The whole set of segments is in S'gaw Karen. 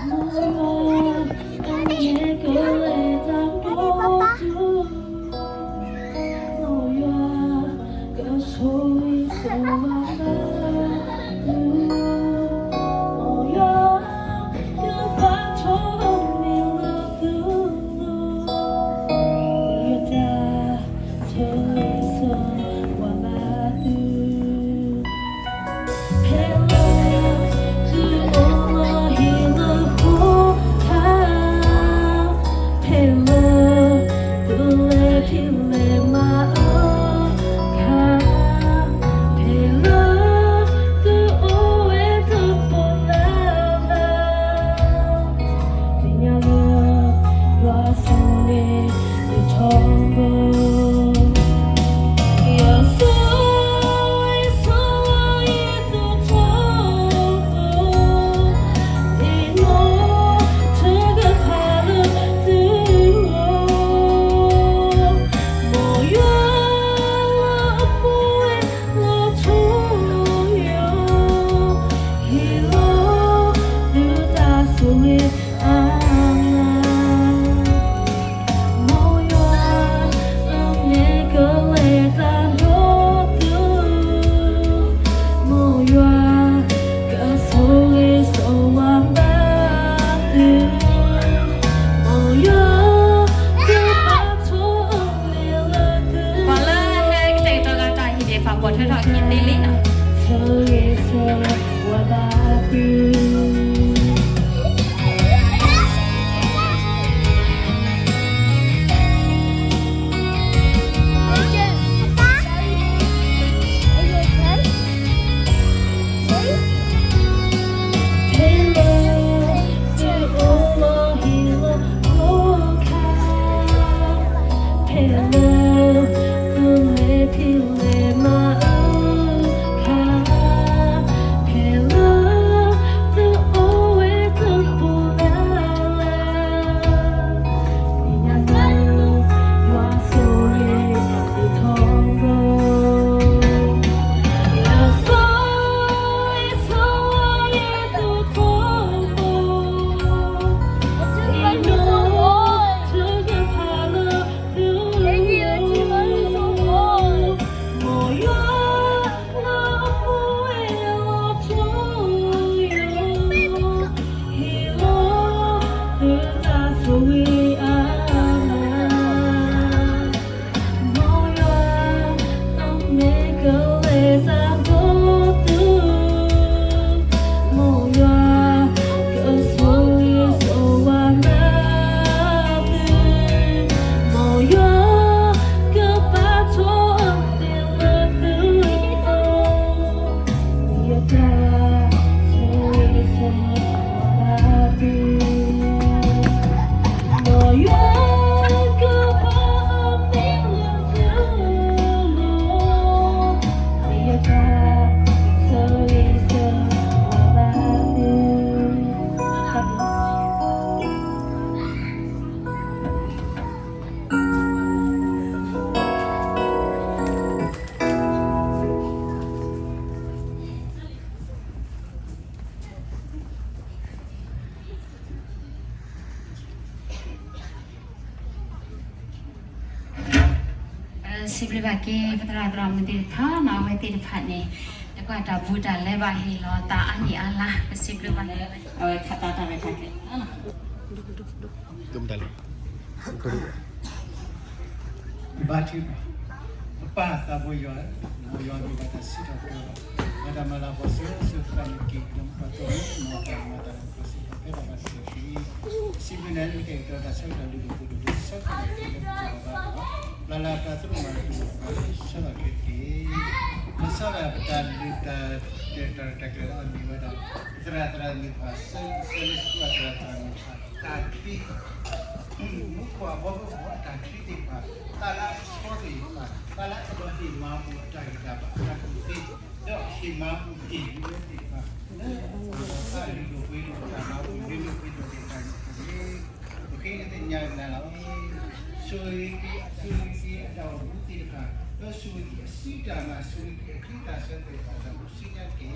ပှၤလၢဟဲကတဲာ်ကတီၤက့ၤတၢ်ဟံၣ်န့ၣ် ပာ်ပီၣ်ထွဲထီၣ်အခံသ့လံနီၤ.စံးဘျုးဘၣ်က့ၤ ပသရၣ်သရၣ်မုၣ်သ့ၣ်တဖၣ်နီၤ, အဝဲသ့ၣ်တဖၣ်န့ၣ် လၢကွၢ်တၢ်ဘူးတၢ်လဲဘၣ်ဟ့ၣ်လီၤသးအါနံၣ်အါလါ, ပစံးဘျုးဘၣ်လၢ အဝဲခးတၢ်တၢ်ရဲၣ်တၢ်ကျဲၤ ဒိၣ်မတၤလဲၣ် ဘါထုကဖၣ်, ပပၢ်သးဘိယွၤ, မ်ယွၤဒိၣ်ဘၣ်တၢ်စံးထီၣ်ပတြၢၤဘၣ်, ဘၣ်တၢ်မၤလၤကပီၤစိၤစိၤဃၣ်ဃၣ်န့ၣ်က့ၤကဒီး မ်ပှၤသိၣ်လိမၤတၢ်မၤတၢ်လၢပှၤစံးထီၣ်ပတြၢၤဘၣ်တက့ၢ်. စံးဘျုးနၤလၢကဲကတီၤတၢ်ဆၢကတီၢ်လုၢ်ဒိၣ်ပှ့ၤဒိၣ်လၢဆၢကတီၢ်န့ၣ် လၢပကဘၣ်ဘၣ်ဒီး ပျၢ်လၢပျၢ်သရူးမၤလၢပှဲၤပှဲၤဆၢထီၣ်က့ၤတက့ၢ်. လၢဆၢဒၣ်ပတၢ်လုၢ်တၢ်တၢ်တၢ်ကျဲၤအီၤမ့ၢ်ဝဲဒၣ် ပသရၣ်သရၣ်မုၣ်တဖၣ် ဆၢလၢစကူအသရၣ်သရၣ်မုၣ်တဖၣ် တၢ်ချံ မူခိၣ်အဘီဘၢအီၤအတၢ်ချံသ့ၣ်တဖၣ်, တၢ်လၢအဆီသ့ၣ်တဖၣ်, တၢ်လၢအဒိးဟ့ၣ်မၤဘူၣ်အတၢ်ဂံၢ်တၢ်ဘါအတၢ်ကူၣ်သ့, ဒီးဟ့ၣ်မၤဘူၣ်တ့ၢ်ဝဲသ့ၣ်တဖၣ် လၢတၢ်လုၢ်ဒိၣ်ပှ့ၤဒိၣ်တၢ်မၤဘူၣ်လုၢ်ဒိၣ်ပှ့ၤဒိၣ်သ့ၣ်တဖၣ်န့ၣ်တက့ၢ်. ပဃ့နသ့ၣ်ညါကနၤလီၤ. ဆိၣ်ဂ့ၤက့ၤအဆိၣ်ဂ့ၤက့ၤအတၢ်အိၣ်မူသ့ၣ်တဖၣ်, ဒီးဆိၣ်ဂ့ၤက့ၤအစုတၢ်မၤ ဆိၣ်ဂ့ၤက့ၤအချံတၢ်ဆၢသ့ၣ်တဖၣ် တၢ်မူဆူညါတက့ၢ်.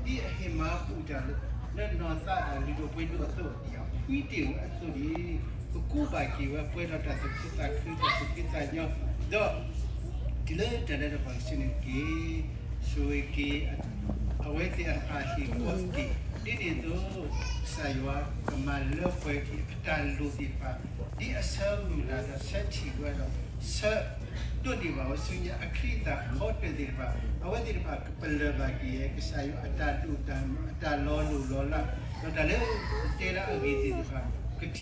ဒ်အဟ့ၣ်မၤဘူၣ်တၢ်လၢ လၢနီၢ်သးဒီးလုၢ်ဒိၣ်ပှ့ၤဒိၣ်အသိး ဒ်အဖှံတ့ၢ်ဝဲအသိးန့ၣ်, ပကူးဘၣ်က့ၤဝဲပှဲၤဒီးတၢ်သူၣ်ခုသးခု တၢ်သူၣ်ခုသးညီ, ဒီး တုၤလၢတၢ်လၢတၢ်ပှၤကဆၢန့ၣ်တက့ၢ်, ဆိၣ်ဂ့ၤက့ၤ အဝဲသ့ၣ်အတၢ်ဟ့ၣ်ကူၣ်တက့ၢ်. ဒ်န့ၣ်အသိး ကစၢ်ယွၤကမၤလၢပှဲၤက့ၤအတၢ်လိၣ်သ့ၣ်တဖၣ်, ဒ်အဆၢမုၢ်လၢ်ဒီးဆၢထံၣ်ဝဲဒီး ဆၢဒိးန့ၢ်ဘၣ်ဝဲဆူညါအချံအသၣ်အဖီတၢၢ်သ့ၣ်တဖၣ်, အဝဲသ့ၣ်တဖၣ်ကပလၢၢ်ဘၣ်က့ၤ ကစၢ်ယွၤအတၢ်ဒိၣ်တၢ်မုၢ် အတၢ်လီၤလိၢ်လီၤလး ဒီးတၢ်လၢတဲလၢအဂ့ၢ်သ့ၣ်တဖၣ်,